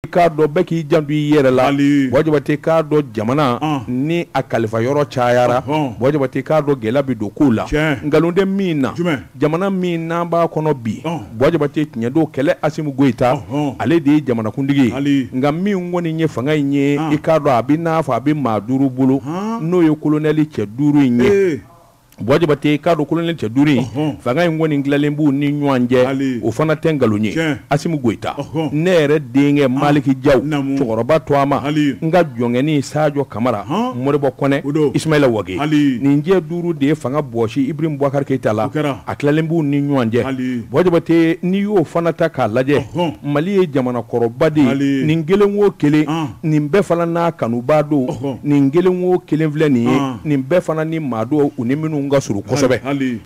K'a dɔn bɛɛ k'i janto i yɛrɛ la. Buwa Jabate, k'a dɔn jamana ni a kalifa yɔrɔ cayara, Buwa Jabate, k'a dɔn gɛlɛya bɛ don kow la. Nkalon tɛ min na, jamana min n'an b'a kɔnɔ bi, Buwa Jabate, tiɲɛ don, kɛlɛ Asimi Goyita, ale de ye jamanakuntigi ye. Nka min kɔni ye fanga in ye, i k'a dɔn a bɛ n'a fɔ a bɛ maa duuru bolo, n'o ye kolonɛli cɛ duuru in ye. Buwa Jabate, k'a dɔn kolonɛli cɛ duuru in, fanga in kɔni tilalen b'u ni ɲɔgɔn cɛ, o fana tɛ nkalon ye. Asimi Goyita, ne yɛrɛ denkɛ Maliki Jaw, cɛkɔrɔba Tɔgɔma, n ka jɔnkɛni Sajɔ Kamara, Moribo Kɔnɛ, Ismaila Wage, nin cɛ duuru de ye fanga bɔsi Ibrahim Bubakari Keyita la, a tilalen b'u ni ɲɔgɔn cɛ. Buwa Jabate, n'i y'o fana ta k'a lajɛ, Mali ye jamana kɔrɔba de ye. Nin kelen o kelen, nin bɛɛ fana n'a kanubaa don. Nin kelen o kelen filɛ nin ye, nin bɛɛ fana ni maa don u ni minnu ka surun kosɛbɛ.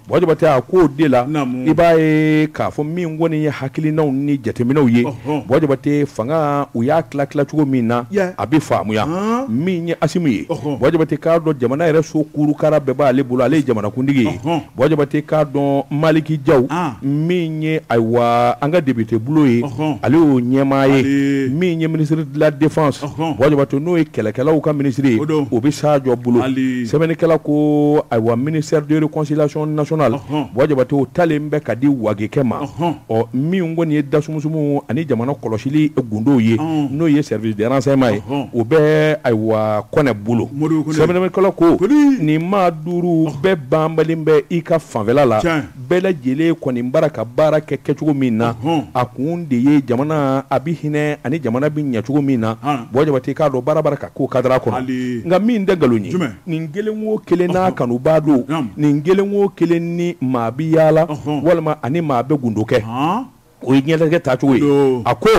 Buwa Jabate, a k'o de la, i b'a ye k'a fɔ min kɔni ye hakilinaw ni jateminɛw ye, Buwa Jabate, fanga u y'a tila tila cogo min na, a bɛ faamuya. Min ye Asimi ye, Buwa Jabate, k'a dɔn jamana yɛrɛ so kurukara bɛɛ b'ale bolo, ale ye jamanakuntigi ye. Buwa Jabate, k'a dɔn Maliki Jaw, min ye ayiwa an ka député bulon ye, ale y'o ɲɛmaa ye. Min ye ministre de la défense, Buwa Jabate, n'o ye kɛlɛkɛlaw ka ministre ye, o bɛ Sajɔ bolo. Sɛbɛnnikɛla ko ayiwa ministère de réconciliation nationale, Buwa Jabate, o talen bɛ ka di Wagekɛ ma. Ɔ min kɔni ye dasumusumu ani jamana kɔlɔsili gundow ye, n'o ye service de renseignement ye, o bɛ ayiwa Kɔnɛ bolo. Sɛbɛnnikɛla ko nin maa duuru bɛɛ banbalen bɛ i ka fanfɛla la, bɛɛ lajɛlen kɔni bara ka baara kɛ kɛcogo min na, a kun de ye jamana a bɛ hinɛ ani jamana bɛ ɲɛ cogo min na. Buwa Jabate, k'a dɔn baara bara ka k'o cadre kɔnɔ. Nka min tɛ nkalon ye, nin kelen o kelen n'a kanubaa don, nin kelen o kelen ni maa bɛ yaala walima ani maa bɛ gundo kɛ, o ye diɲɛlatigɛ taacogo ye. A ko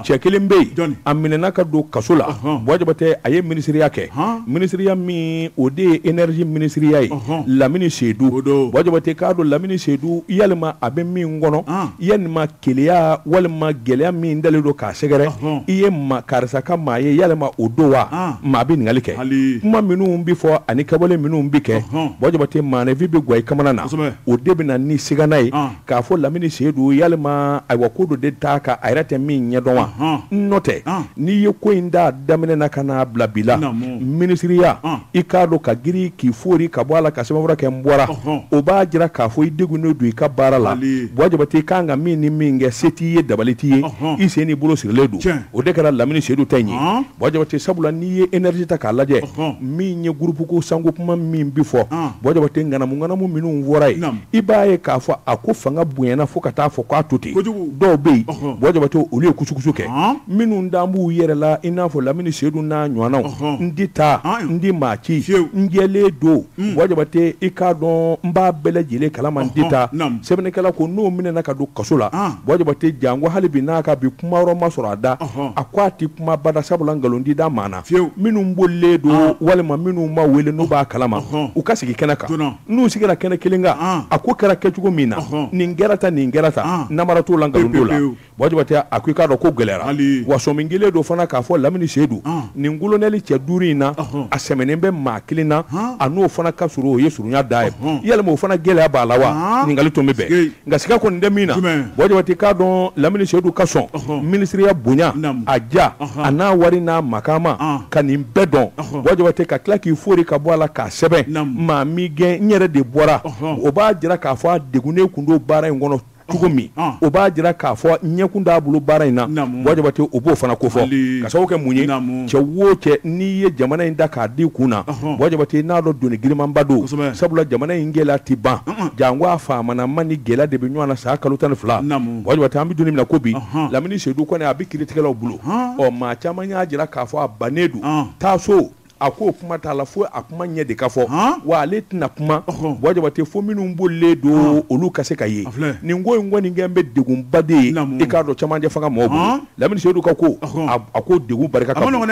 cɛ kelen bɛ yen, a minɛna ka don kaso la. Buwa Jabate, a ye minisiriya kɛ, minisiriya min o de ye énergie minisiriya ye, Lamini Sedu. Buwa Jabate, k'a dɔn Lamini Sedu, yalima a bɛ min kɔnɔ, yalima keleya walima gɛlɛya min dalen don k'a sɛgɛrɛ, i ye ma karisa ka maa ye, yalima o don wa? Maa bɛ ɲininkali kɛ. Kuma minnu bɛ fɔ ani kɛwale minnu bɛ kɛ, Buwa Jabate, maaninfin bɛ gwan i kamana na, o de bɛ na ni sigana ye k'a fɔ Lamini Sedu, yalima ayiwa ko dɔ de t'a kan a yɛrɛ tɛ min ɲɛdɔn wa? N'o tɛ, n'i ye ko in da daminɛ na ka n'a bila bi la, minisiriya, i k'a dɔn ka girin k'i fori ka bɔ a la ka sɛbɛnfura kɛ n bɔra, o b'a jira k'a fɔ i degunnen don i ka baara la. Buwa Jabate, i kan ka min ni min kɛ, se t'i ye, dabali t'i ye, i sen n'i bolo sirilen don. O de kɛra Lamini Sedu ta in ye. Buwa Jabate, sabula n'i ye énergie ta k'a lajɛ, min ye groupe ko sanko kuma min bi fɔ, Buwa Jabate, ŋanamu ŋanamu minnu fɔra yen, i b'a ye k'a fɔ a ko fanga bonyana fo ka taa fɔ k'a to ten. Dɔw bɛ yen, Buwa Jabate, olu ye kusukusu kɛ, minnu dan b'u yɛrɛ la, i n'a fɔ Lamini Sedu n'a ɲɔgɔnnaw. N di taa, n di maa ci, n jɛlen don. Buwa Jabate, i k'a dɔn n b'a bɛɛ lajɛlen kalama, n di taa. Sɛbɛnnikɛla ko n'o minɛna ka don kaso la, Buwa Jabate, janko hali bi n'a ka bi kuma yɔrɔ ma sɔrɔ a da, a ko a tɛ kuma bada, sabula nkalon tɛ da maa na. Minnu bolilen don walima minnu ma wele n'u b'a kalama, u ka sigi kɛnɛ kan. N'u sigira kɛnɛ kelen kan, a ko kɛra kɛcogo min na, nin kɛra tan, nin kɛra tan, namara t'o la, nkalon t'o la. Buwa Jabate, a ko i k'a dɔn ko gɛlɛyara. Wa sɔmi kelen don fana k'a fɔ Lamini Sedu, nin kolonɛli cɛ duuru in na, a sɛmɛnen bɛ maa kelen na, a n'o fana ka surun, o ye surunya da ye. Yalima o fana gɛlɛya b'a la wa? Ɲininkali tun bɛ bɛn. Nka siga kɔni tɛ min na, Buwa Jabate, k'a dɔn Lamini Sedu ka sɔn minisiriya bonya, a ja, a n'a wari n'a makama, ka nin bɛɛ dɔn. Buwa Jabate, ka tila k'i fori ka bɔ a la k'a sɛbɛn maa m'i gɛn, n yɛrɛ de bɔra, o b'a jira k'a fɔ a degunnen kun don baara in kɔnɔ cogo min, o b'a jira k'a fɔ ɲɛkun t'a bolo baara in na. Buwa Jabate, o b'o fana kofɔ ka sababu kɛ mun ye? Cɛ o cɛ, n'i ye jamana in da k'a di kun na, Buwa Jabate, n'a dɔn doni girinmanba don, sabula jamana in gɛlɛya tɛ ban, janko a faamanama ni gɛlɛya de bɛ ɲɔgɔn na san kalo 12. Buwa Jabate, an bɛ don min na ko bi, Lamini Sedu kɔni a bɛ kiiritigɛlaw bolo. Ɔ maa caman y'a jira k'a fɔ a bannen don taa so. A ko kuma t'a la fo a kuma ɲɛ de ka fɔ, wa ale tɛna kuma, Buwa Jabate, fo minnu bolilen don olu ka se ka ye. Nin ko in kɔni kɛ bɛ degunba de ye, i k'a dɔn cɛmancɛ fanga mɔgɔw bolo. Lamini Sedu ka ko, a ko degun barika ka bon.